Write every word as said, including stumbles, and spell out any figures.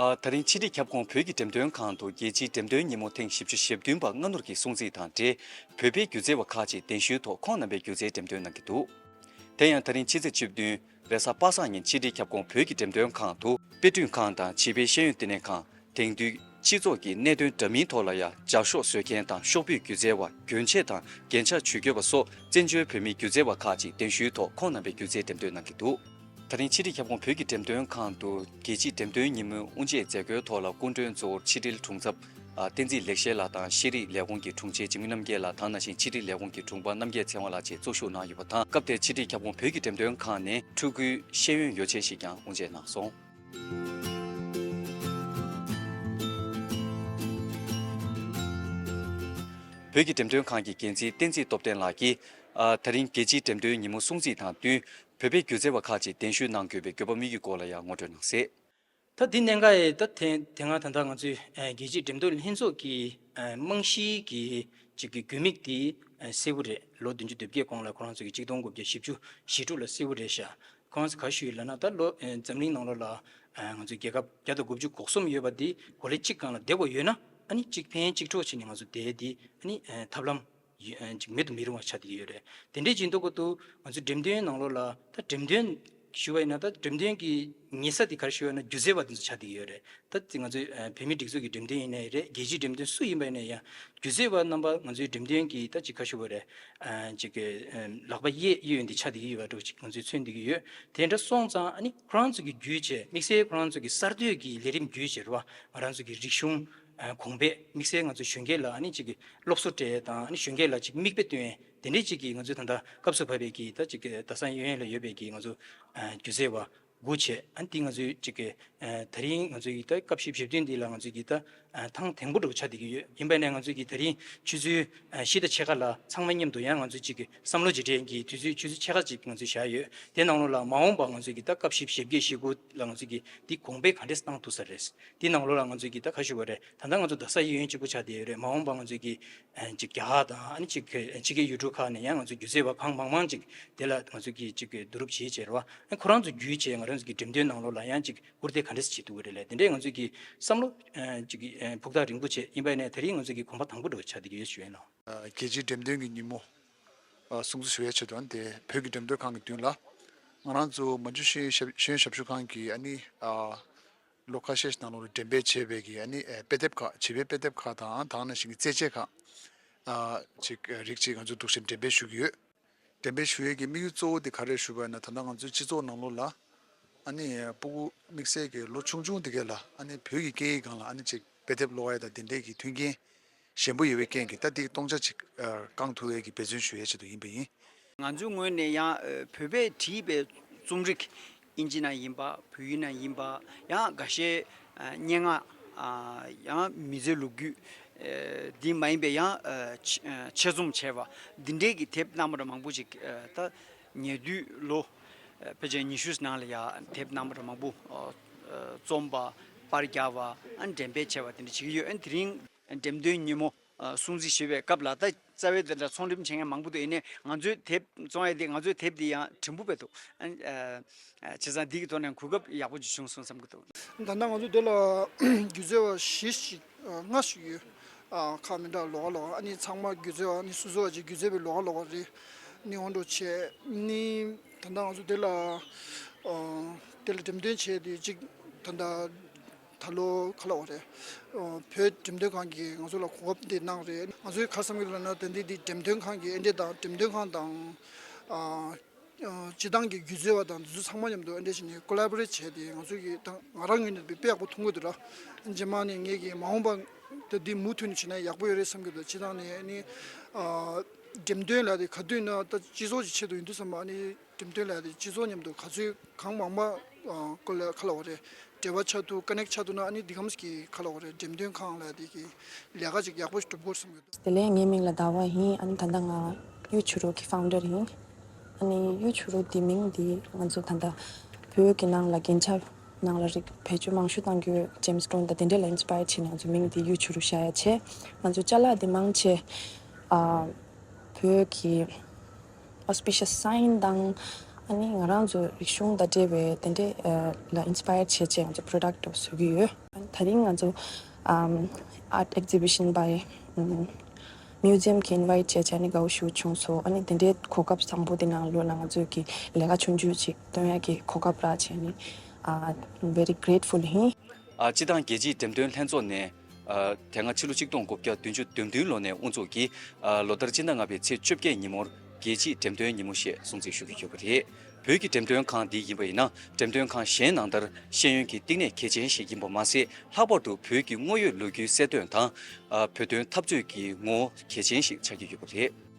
ཨ། ད་རིང་ཕྱི་དྲིལ་ཁྱབ་ཁོངས་བོད་ཀྱི་འགྲེམས་སྟོན་ཁང་དུ་རྒྱལ་སྤྱིའི་འགྲེམས་སྟོན་ཉིན་མོ་ཐེངས་བཞི་བཅུ་ཞེ་བདུན་པ་སྔ་སྣུར་གྱི་སྲུང་བརྩི་དང་འབྲེལ། བོད་པའི་སྒྱུ་རྩལ་བ་ཁག་ཅིག་གདན་ཞུའི་ཐོག་ཁོང་རྣམ་པའི་སྒྱུ་རྩལ་འགྲེམས་སྟོན་གནང་གི་འདུག་དེ་ཡང་ད་རིང་ཕྱི་ཚེས་བཅུ་བདུན་རེས་གཟའ་པ་སངས་ཉིན་ཕྱི་དྲིལ་ཁྱབ་ཁོངས་བོད་ཀྱི་འགྲེམས་སྟོན་ཁང་དུ་དཔེ་སྐྲུན་ཁང་དང་བྱིས་པའི་ཤེས་ཡོན་བསྟི་གནས་ཁང་། དེང་དུས་སྤྱི་ཚོགས་ཀྱི་གནད་དོན་འདྲ་མིན་ཐོག་ལ་ཡང་ལྗགས་ཤོག་བཟོ་མཁན་དང་ཤོག་བུའི་སྒྱུ་རྩལ་བ། གྱོན་ཆས་དང་རྒྱན་ཆ་ཇུས་འགོད་པ་སོགས་བཙན་བྱོལ་བོད་མིའི་སྒྱུ་རྩལ་བ་ཁག་ཅིག་གདན་ཞུའི་ཐོག་ཁོང་རྣམ་པའི་སྒྱུ་རྩལ་འགྲེམས་སྟོན་གནང་གི་འདུག་ད་རིང་ཕྱི་དྲིལ་ཁྱབ་ཁོངས་བོད་ཀྱི་འགྲེམས་སྟོན་ཁང་དུ་རྒྱལ་སྤྱིའི་འགྲེམས་སྟོན་ཉིན་མོའི་དབུ་འབྱེད་མཛད་སྒོའི་ཐོག་ལ་སྐུ་མགྲོན་གཙོ་བོར་ཕྱི་དྲིལ་དྲུང་ཚབ་ཨ། བསྟན་འཛིན་ལེགས་བཤད་ལགས་དང་ཤེས་རིག་ལས་ཁུངས་ཀྱི་དྲུང་ཆེ་འཇིགས་མེད་རྣམ་རྒྱལ་ལགས། དེ་ནང་བཞིན་ཕྱི་དྲིལ་ལས་ཁུངས་ཀྱི་དྲུང་པ་རྣམ་རྒྱལ་ཚེ་དབང་ལགས་བཅས་གཙོ་བཞུགས་གནང་ཡོད་པ་དང་། སྐབས་དེར་ཕྱི་དྲིལ་ཁྱབ་ཁོངས་བོད་ཀྱི་འགྲེམས་སྟོན་ཁང་ནས་ཕྲུ་གུའི་ཤེས་ཡོན་ཡོ་བྱད་ཞིག་ཀྱང་དབུ་འབྱེད་གནང་སོང་། བོད་ཀྱི་འགྲེམས་སྟོན་ཁང་གི་འགན་འཛིན་བསྟན་འཛིན་སྟོབས་ལྡན་ལགས་ཀྱིས། ཨ། ད་རིང་རྒྱལ་སྤྱིའི་འགྲེམས་སྟོན་ཉིན་མོ་སྲུང་བརྩི་དང་བསྟུན། བོད་པའི་སྒྱུ་རྩལ་བ་ཁག་ཅིག་གདན་ཞུ་གནང་དགོས་པའི་དགོས་པ་དམིགས་ཡུལ་སྐོར་ལ་ཡང་ངོ་སྤྲོད་གནང་གསལ། ད་འདི་གནད་འགག་ཡིན། ད་དེ་དེ་སྔ་ད་ལྟ་ང་ཚོའི་ཨ་རྒྱལ་སྤྱིའི་འགྲེམས་སྟོན་ལྷན་ཚོགས་ཀྱི་ཨ་རྨང་གཞིའི་གི་ཅིག་གི་དགོས་དམིགས་དེ་ཨ་གསལ་པོ་རེད། ལོ་བདུན་ཅུ་དོན་བརྒྱད་གོང་ལ་ཁོ་རང་ཚོ་གི་གཅིག་སྟོང་དགུ་བརྒྱ་བཞི་བཅུ་ཞེ་དྲུག་ལ་གསལ་པོ་རེད་ཤག་ཁོ་རང་ཚོ་ག་ཞུ་ཡོད་ལབ་ན། ད་ལོ་ཨ་འཛམ་གླིང་ནང་ལོགས་ལ་ཨ་ང་ཚོའི་རྒྱལ་ཁབ་བརྒྱ་དང་དགུ་བཅུ་གོ་གསུམ་ཡོད་པ་དེ་གོ་ལེ་གཅིག་སྒང་ལ་བསྡད་དགོས་ཡོད་ན། ཨ་ནི་གཅིག་ཕན་གཅིག་གྲོགས་བྱས་ནས་ང་ཚོ་བསྡད་དེ་ཨ་ནི་ཨ་ཐབས་ལམ་ཡོད། ཨ་ཅིག་མེད་དུ་མི་རུང་བ་ཆགས་བསྡད་ཀྱི་ཡོད་རེད། དེ་འདྲས་ཅིག་འདུག་གོ་དུས་ང་ཚོ་འགྲེམས་སྟོན་ནང་ལོགས་ལ་ད་འགྲེམས་སྟོན་ཞུ་བ་ཡིན་ན། ད་འགྲེམས་སྟོན་གྱི་ཉེ་ས་དེ་ག་རེ་ཞུ་བ་ཡིན་ན་སྒྱུ་རྩལ་བ་དེ་ཚོ་ཆགས་བསྡད་ཀྱི་ཡོད་རེད། ད་དེ་ང་ཚོའི་ཨ་བོད་མིའི་སྒྲིག་འཛུགས་ཀྱི་འགྲེམས་སྟོན་ཡིན་ནའི་རེད། རྒྱལ་སྤྱིའི་འགྲེམས་སྟོན་སུ་ཡིན་པ་ཡིན་ན་ཡང་སྒྱུ་རྩལ་བ་རྣམ་པ་ང་ཚོའི་འགྲེམས་སྟོན་གྱི་ད་ཅིག་ག་རེ་ཞུ་བ་རེད། ཨ་ཅིག་གི་ཨ་ལག་པ་གཡས་གཡས་གཡོན་དེ་ཆགས་བསྡད་ཀྱི་ཡོད་པ་འདྲ་ཅིག་ང་ཚོས་མཚོན་བསྡད་ཀྱི་ཡོད། དེ་འདྲ་སོང་ཙང་ཨ་ནི་ཁོ་རང་ཚོ་གིས་བརྒྱུད་བྱས། དམིགས་བསལ་ཁོ་རང་ཚོ་གི་གསར་གཏོད་ཀྱི་ལས་རིམ་བརྒྱུད་བྱས་རེད་བ། ང་རང་ཚོ་གི་རིག་གཞུང་ཨ་གོང་འཕེལ། དམིགས་བསལ་ང་ཚོ་གཞོན་སྐྱེས་ལ་ཨ་ནི་ཅིག་གི་སློབ་གསོ་སྤྲད་དང་། ཨ་ནི་གཞོན་སྐྱེས་ལ་ཅིག་མིག་དཔེ་སྟོན། དེ་འདྲའི་ཅིག་གི་ང་ཚོའི་ད་ལྟ་སྐབས་སུ་བབས་པའི་གི་ད་ཅིག་གི་རྡ་ས་གཡས་གཡོན་ལ་ཡོད་པའི་གི་ང་ཚོ་ཨ་སྒྱུ་རྩལ་བ་སྒུག་བྱས། ཨ་ནི་དེ་ང་ཚོའི་ཅིག་གི་ཨ་ད་རིང་ང་ཚོའི་གི་ད་སྐབས་བཞི་བཅུ་ཞེ་བདུན་འདི་ལ་ང་ཚོའི་གི་ད་ཨ་ཐེངས་དང་པོ་འདྲ་བོ་ཆགས་བསྡད་ཀྱི་ཡོད། ཡིན་པ་ནས་ང་ཚོའི་གི་ད་རིང་ཆུ་ཚོད་ཨ་བཞི་དང་ཕྱེད་ཀ་ལ་ཚང་མ་མཉམ་དུ་ཡང་ང་ཚོའི་ཅིག་གི་བསམ་བློ་བརྗེ་དྲན་གྱི་དུས་ཚོད་ཆུ་ཚོད་ཕྱེད་ཀ་ཅིག་ང་ཚོས་བཞག་ཡོད། དེ་ནང་ལོགས་ལ་མ་འོངས་པ་ང་ཚོའི་གི་ད་སྐབས་བཞི་བཅུ་ཞེ་དགུ་ལ་ང་ཚོའི་གི་འདི་གོང་འཕེལ་ག་འདྲས་བཏང་ཐུབ་ས་རེད། དེ་ནང་ལོགས་ལ་ང་ཚོའི་གི་ད་ག་ཞུ་བ་རེད། ད་ལྟ་ང་ཚོ་རྡ་ས་གཡས་གཡོན་གཅིག་པུ་ཆགས་བསྡད་ཡོད་རེད། མ་འོངས་པ་ང་ཚོའི་གི་ཨ་ཅིག་རྒྱ་གར་དང་། ཨ་ནི་ཅིག་ཕྱི་རྒྱལ་ཡུལ་གྲུ་ཁག་ནས་ཡང་ང་ཚོ་སྒྱུ་རྩལ་བ་གང་མང་མང་ཅིག་དེ་ལ་ང་ཚོ་གི་ཅིག་བསྡུ་རུབ་བྱེད་བྱས་རེད་བ། ཨ་ཁོ་རང་ཚོ་བརྒྱུད་བྱས་ང་རང་ཚོ་གི་འགྲེམས་སྟོན་ནང་ལོགས་ལ་ཡང་ཅིག་སྐུལ་འདེད་ག་འདྲས་བྱེད་ཐུབ་ཀྱི་རེད་ལབ། དེ་འདྲས་ང་ཚོ་གི་བསམ་བློ་ཨ་ཅིག་ཨ་ཕུགས་ཐག་རིང་པོ་བྱས། ཡིན་པ་ནས་ད་རིང་ང་ཚོ་གི་གོམ་པ་དང་པོ་འདྲ་བོ་ཆགས་བསྡད་ཀྱི་ཡོད་ཞུ་ཡིན་ལགས། རྒྱལ་སྤྱིའི་འགྲེམས་སྟོན་གྱི་ཉིན་མོ་སྲུང་བརྩི་ཞུ་ཡས་ཆེད་དུ། ཨ་ནི་དེ་བོད་ཀྱི་འགྲེམས་སྟོན་ཁང་གི་མདུན་ལ་ང་རང་ཚོ་མན་ཇུ་ཤེས་ཡོན་ཞབས་ཞུ་ཁང་གི་ཨ་ནི་ཨ་ལོ་ཁ་ཤས་ཤིག་ནང་ལོགས་ལ་འགྲེམས་སྤེལ་བྱས་པའི་གི་ཨ་ནི་ཨ་དཔེ་དེབ་ཁག་བྱིས་པའི་དཔེ་དེབ་ཁག་དང་། དེ་ནང་བཞིན་གྱི་རྩེད་ཆས་ཁག་ཨ་ཅིག་རིགས་ཅིག་ང་ཚོས་འདུག་སེ་འགྲེམས་སྤེལ་ཞུ་གི་ཡོད། འགྲེམས་སྤེལ་ཞུ་ཡས་ཀྱི་དམིགས་ཡུལ་གཙོ་བོ་དེ་ག་རེ་ཞུ་བ་ཡིན་ན། ད་ལྟ་ང་ཚོའི་སྤྱི་ཚོགས་ནང་ལོགས་ལ་ཨ་ནི་སྤུ་གུ་དམིགས་བསལ་གྱི་ལོ་ཆུང་ཆུང་དེ་གས་ལ་ཨ་ནི་བོད་ཀྱི་སྐད་ཡིག་སྒང་ལ་ཨ་ནི་ཅིག་དཔེ་དེབ་ཀློག་ཡས་དང་དེ་འདྲས་ཀྱི་མཐུན་རྐྱེན་ཞན་པོ་ཡོད་པའི་རྐྱེན་གྱིས། ད་དེ་སྟོང་ཆ་ཅིག་ཨ་བསྐང་ཐུབ་ཡས་ཀྱི་འབད་བརྩོན་ཞུ་ཡས་ཆེད་དུ་ཡིན་པ་ཡིན། ང་ཚོའི་ངོས་ནས་ཡང་ཨ་བོད་པས་བྲིས་པའི་རྩོམ་རིག་ཨིན་ཇི་ནང་ཡིན་པ། བོད་ཡིག་ནང་ཡིན་པ། ཡང་འགའ་ཤས་ཨ་སྙན་ངག་ཨ་ཡང་མི་ཚེའི་ལོ་རྒྱུས་ཨ་འདི་མ་ཡིན་པའི་ཡང་ཨ་ཆེ་ཨ་ཆེད་རྩོམ་བྱས་པ་འདི་འདྲའི་གི་དེབ་རྣམ་པ་འདྲ་མང་པོ་ཅིག་ཨ་ད་ཉེ་དུས་ལོ་ཨ་ཕལ་ཆེར་ཉི་ཤུ་ནང་ལ་ཡང་དེབ་རྣམ་པ་འདྲ་མང་པོ་ཨ་ཨ་རྩོམ་པ། པར་རྒྱག་པ། ཨ་འགྲེམས་སྤེལ་བྱས་པ་དེ་འདྲ་བྱེད་ཀྱི་ཡོད། ཨ་དེ་རིང་འགྲེམས་སྟོན་ཉིན་མོ་ཨ་སྲུང་བརྩི་ཞུ་བའི་སྐབས་ལ་ད་རྩ་བའི་དེ་འདྲ་ཚོང་འགྲེམས་བྱེད་མཁན་མང་པོ་འདུག་ཡིན་ནའི་ང་ཚོའི་དེབ་བཙོང་ཡས་དེ། ང་ཚོའི་དེབ་དེ་ཡང་བྲིན་པོ་དཔེ་འདུག་ཨ་ཨ་བྱས་ཙང་འདི་གི་ཐོག་ནས་གོ་སྐབས་ཡག་པོ་ཅིག་བྱུང་སོང་བསམ་གྱི་འདུག་ད་ལྟ་ང་ཚོ་འདི་ལ་སྒྱུ་རྩལ་བ་བཞི་ཞིག་ཨ་ལྔ་ཞིག་ཡོད། ཨ་ཁག་མི་འདྲ་ལོགས་ཀ་ལོགས་ཀ། ཨ་ནི་ཚང་མ་སྒྱུ་རྩལ་བ། ཨ་ནི་སོ་སོ་བ་ཅིག་སྒྱུ་རྩལ་བའི་ལོགས་ཀ་ལོགས་ཀ་རེད། ཨ་ནི་འོང་འགྲོ་བྱས། ཨ་ནི་ད་ལྟ་ང་ཚོ་འདི་ལ་ཨ་འདི་ལ་འགྲེམས་སྟོན་བྱས་ཏེ་ཅིག་ད་ལྟ་ད་ལོ་ག་ལབ་དགོས་རེད། ཨ་བོད་འགྲེམས་སྟོན་ཁང་གིས་ང་ཚོ་ལ་གོ་སྐབས་འདི་གནང་རེད། ང་ཚོས་ག་བསམ་གྱི་ལབ་ན། ད་འདི་འདི་འགྲེམས་སྟོན་ཁང་གིས། ཨེ་འདྲས་དང་འགྲེམས་སྟོན་ཁང་དང་ཨ་ཨ་སྤྱིར་བཏང་གི་སྒྱུ་རྩལ་བ་དང་འདི་ཚོ་ཚང་མ་མཉམ་དུ་ཨེ་འདྲས་བྱས་ནས་ཀོ་ལ་བོ་རེ་ཊི་བྱས་ཏེ། ང་ཚོ་གི་ད་ང་རང་ངོས་ནས་དཔེ་ཡག་པོ་མཐོང་གི་འདུག་ར། རྗེས་མ་ནས་ངས་ཀྱིས་མ་འོངས་པ་ད་འདི་མུ་མཐུད་ནས་བྱས་ན་ཡག་པོ་ཡོད་རེད་བསམ་གྱི་འདུག་སྤྱིར་བཏང་ནས་ཨ་ནི་ཨ་འགྲེམས་སྟོན་ལབ་དེ་ག་དུས་ན་ད་སྤྱི་ཚོགས་ཀྱི་ཆེད་དུ་ཡིན་དུས་ཙམ་པ། ཨ་ནི་འགྲེམས་སྟོན་ལབ་དེ་སྤྱི་ཚོགས་མཉམ་དུ་ག་ཚོད་གང་མང་མང་ཨ་ཀོ་ལ་ག་ལབ་དགོས་རེད། འབྲེལ་བ་ཆགས་ཐུབ། ཀ་ནེག་ཆགས་ཐུབ་ན། ཨ་ནི་འདི་གམ་གྱི་ག་ལབ་དགོས་རེད། འགྲེམས་སྟོན་ཁང་ལབ་དེ་གི་ལས་ཀ་ཅིག་ཡག་པོ་ཞིག་སྒྲུབ་དགོས་བསམ་གྱི་འདུག་དེ་ལས་ངའི་མིང་ལ་ཟླ་བ་ཡིན། ཨ་ནི་ད་ལྟ་ང་གཡུ་བྱུ་རུ་གི་ཕའུན་ཌར་ཡིན། ཨ་ནི་གཡུ་བྱུ་རུ་འདི་མིང་འདི་ང་ཚོ་ད་ལྟ་བོད་ཀྱི་ནང་ལ་རྒྱན་ཆ་ནང་ལ་རིགས་བེད་སྤྱོད་མང་ཤོས་གཏང་རྒྱུ་ཇེམ་སི་བྷོན་དང་དེ་འདྲ་ལ་ཨིན་སི་པ་ཡར་བྱས་ནས་ང་ཚོ་མིང་འདི་གཡུ་བྱུ་རུ་བཞག་ཡ་བྱས། ང་ཚོ་ཅ་ལག་འདི་མང་ཆེ་ཨ་བོད་ཀྱི་ཨོ་སི་པི་ཤི་ཡས་སའིན་དང་། ཨ་ནི་ང་རང་ཚོ་རིག་གཞུང་དང་འབྲེལ་བའི་དེ་འདྲའི་ཨ་ལ་ཨིན་སི་པ་ཡར་བྱས་བྱས་ང་ཚོ་པོ་རོ་ཌག་ཊི་བཟོ་གི་ཡོད། ད་རིང་ང་ཚོ་ཨམ་art exhibition by museum གི་ཨིན་ཝའི་ཊི་བྱས་བྱས་ནི་དགའ་བོ་ཞེ་པོ་བྱུང་སོང་། ཨ་ནི་དེ་འདྲའི་གོ་སྐབས་བཟང་པོ་དེ་ནང་ལོགས་ལ་ང་ཚོས་ཀྱི་ལས་ཀ་ཆུང་ཆུང་ཅིག་སྟོན་ཡག་གི་གོ་སྐབས་རག་བྱས་ནི་ཨ་very grateful ཡིན། ཨ། སྤྱི་བཏང་རྒྱལ་སྤྱིའི་འགྲེམས་སྟོན་ལྷན་ཚོགས་ནས། ཨ། དེ་སྔ་ཕྱི་ལོ་ཆིག་སྟོང་དགུ་བརྒྱ་བདུན་ཅུ་དོན་བདུན་ལོ་ནས་དབུ་འཛུགས་ཀྱིས། ཨ། ལོ་ལྟར་སྤྱི་ཟླ་ལྔ་པའི་ཚེས་བཅོ་བརྒྱད་ཉིན་མོར་རྒྱལ་སྤྱིའི་འགྲེམས་སྟོན་ཉིན་མོ་ཞེས་སྲུང་བརྩི་ཞུ་གི་ཡོད་པ་རེད། བོད་ཀྱི་འགྲེམས་སྟོན་ཁང་འདི་ཡིན་པ་ཡིན་ན། འགྲེམས་སྟོན་ཁང་གཞན་ནང་ལྟར་ཤེས་ཡོན་གྱི་བསྟི་གནས་གལ་ཆེན་ཞིག་ཡིན་པ་མ་ཟད། ལྷག་པར་དུ་བོད་ཀྱི་དངོས་ཡོད་ལོ་རྒྱུས་གསལ་སྟོན་དང་། ཨ། བོད་དོན་འཐབ་རྩོད་ཀྱི་ངོ་བོ་གལ་ཆེན་ཞིག་ཆགས་ཀྱི་ཡོད་པ་རེད།